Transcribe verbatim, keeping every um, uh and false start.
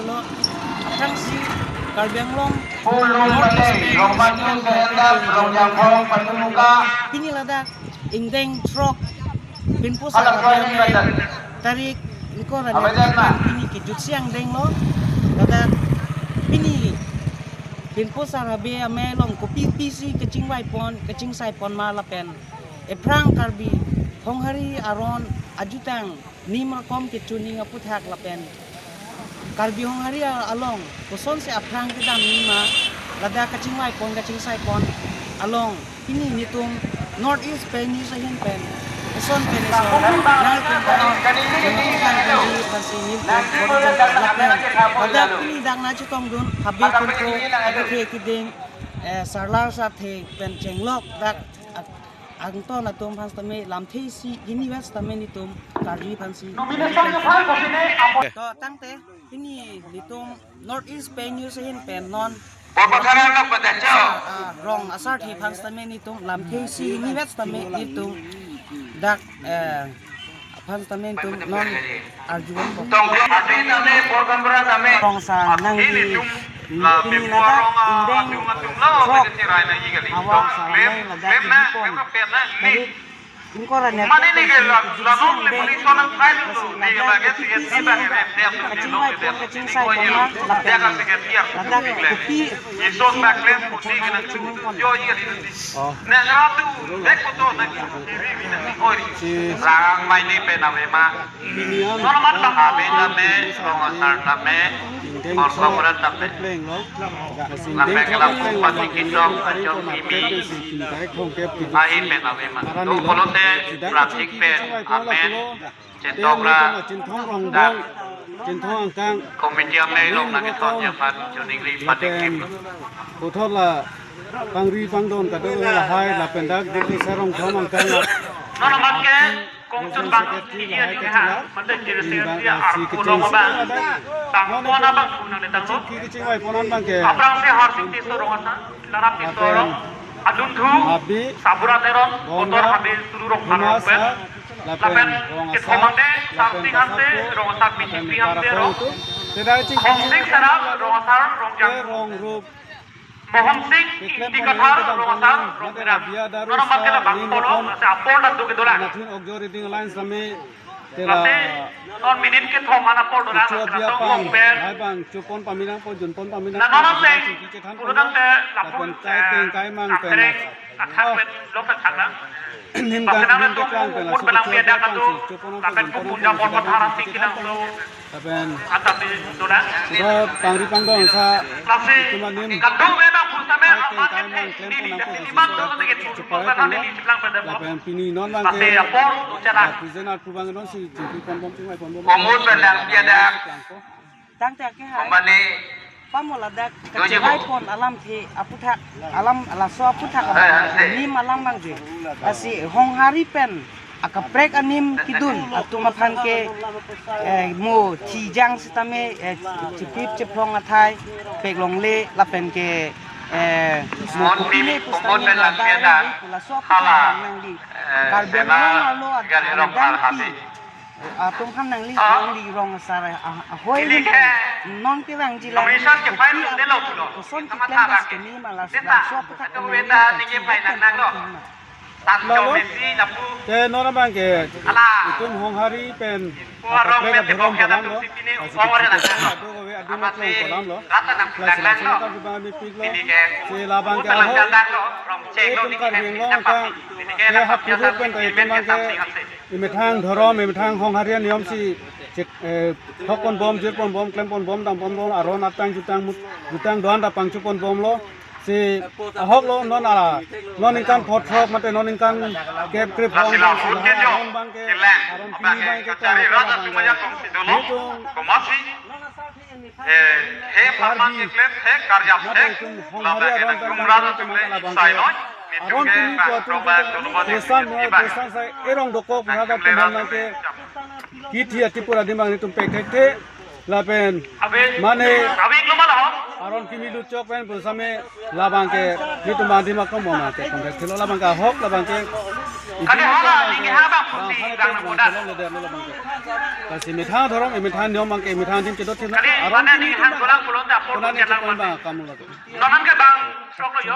Lo, aphrangsi Karbi Anglong Pulung North East Kali, Rongmanjung Kahendap, Rongjangphong, Patumuka. Pini ladak ingdeng throk Pinpo Sar Habe amei tarik ingkoi ra Abajan na. Pini kejutsi angdeng lo. Ladak pini Pinpo Sar Habe amei along kopi pisi kachingvaipon, kachingsaipon ma lapen ephrang Karbi Honghari aron ajutang nim rakom kechoning aputhak lapen Karbi Honghari along kosonsi aphrang kedam nima ladak kachingvaipon kachingsaipon along pini netum North East Pei News ahin pen eson pen eson nangtum pen nangtum pen nangtum pen nangtum pen lapen ladak pini dak nangchetongdun Habe Pinpo, Habe Keding, eh, Sarlar Sarthe pen chenglok dak angton atum aphan sitame lamthe isi hini vet sitame netum karju aphansi. To tangte pini netum North East Pei News ahin pen non ah, rong asarthe aphan sitame netum lamthe isi hini vet sitame netum dak, eh, aphan sitame netum non arjuan ko. Tongklo ati tame, Borgaonpara tame. Rong asar nangli pini ladak ingdeng throk Habe asar amei ladak pini pon tarik ingkoi ra Mane ni ke la, la nong le pali sonang khai lu, ni ke la ke si ke si ba ke rem rem lu, ni nong ke kachingvaipon kachingsaipon ma lapen ladak kopi ison ba klem pusi ke nang chung yo ye li. Oh. Nang ratu dek ko to nang ki T V bi nang oi. Si. Lang mai ni pen ave ma. Normal tame, tame, Rong asar tame, Borgaonpara tame. Lapen ke lapu pati kidong ajok kimi ahin pen ave ma. To pulote traffic pen amen. Chentok ra. Chinthong Rongbong, Chinthong Angkang. Committee amei along nangkethon aphan choningri pati kim. Puthot la pangri pangdon kado lahai lapen dak Diphu Sarong Thom Angkang la. Nono abang ke kongchon bang ini aja ha, mate kiri sing dia arpu long abang. Bang pon abang pun nang letang lo. Kiki chingvai ponan abang ke. Aphrangsi Harsing Tisso Rong asar, Laram Tisso Rong, Adunthu, Sabura Teron, Kotor Habe Suru Rong Arong pen. Lapen kethom ante Sarsing Hanse, Rong asar B J P Hanse Rong. Khongsing Sarap, Rong asar Rongjang. Mohon Sing Ingti Kathar, Rong asar Rongpherang. Nono abang ke la bang polo, lasi apor dan do kedo lang. Nathin Okjo Reading Alliance tame tela. Lasi non minit kethom an apor do lang, Kuchua lasi Biapan, Rongpher. Hai bang, chupon paminang po, junpon paminang po, nono seng, chingki chethan pulutang te, lapun, lapen kai teng kai mang pen. Athak pen, lok athak lang. Nim ka, nim ka klang pen, lasi Kuchua Biapan si, chupon paminang po, junpon paminang po, chingki chethan pon. Lapen ata pe dolang. Sudah pangri pangdon sa. Lasi, cuma nim. Kadu memang pulsa me kai teng apa kai mang klem pon nangpo, lasi Kuchua Biapan lo. Lapen pini non abang ke. Lasi apor ucara. Present arpu abang non si chingki pon bom chingvai pon bom. Komut belang biadak. Tangte ke hai. Kembali. Pamo ladak kachingvai pon alamthe aputhak alam laso aputhak alam anim alam abang ke. Lasi Honghari pen akaprek anim kedun atum aphan ke, eh, mo thijang sitame, eh, chipip chiplong athai pek longle lapen ke, eh, mo kopine pusitame ladak laso aputhak nangli. Karbi Anglong arlo adan atum aphan nangli, nangli Rong asar a, ahoi nangli non kerang jilang. Kopi alam koson keklem das kemi malas laso aputhak nangli. Lalo, te non abang ke, itum Honghari pen, akaprek adhorom dolang lo, lasi kiching kiching ado kave adu maklong kolam lo, lasi laso abang mepik lo, si labang ke ahok, itum Karbi Anglong angkang, ke hap kurup pen ta itum abang ke, imethang dhorom, imethang Honghari aniyom si, chek, eh, thok pon bom, jir pon bom, klem pon bom, dam pon bom, aron atang jutang mut, jutang doan ta pangchu pon bom lo. Si ahok lo non ala, non ningkan pho throk mate non ningkan kep krep hong abang si lahai aron abang ke, aron pini abang ke klang abang ke. Itum Karbi mate itum Honghari aron abang ke klang abang ke. Aron pini ko atum ke, kesan mo, kesan sai erong dokok berhadap teman abang ke. Kithi ati pura dimang netum pek thekthe. Lapen mane aron kimi lutchok pen pusitame labang ke netum abang dimak kong mona ke kong thelo labang ke ahok labang ke Kali hala ningha abang putih bang naboda. Lasi methang dhorom, methang niyom abangke, methang adim chedot chedot. Kali aron mana ningha golang pulote apor konane chelang chepoin mate. Bang akam lo. Non an ke bang sok lo yo.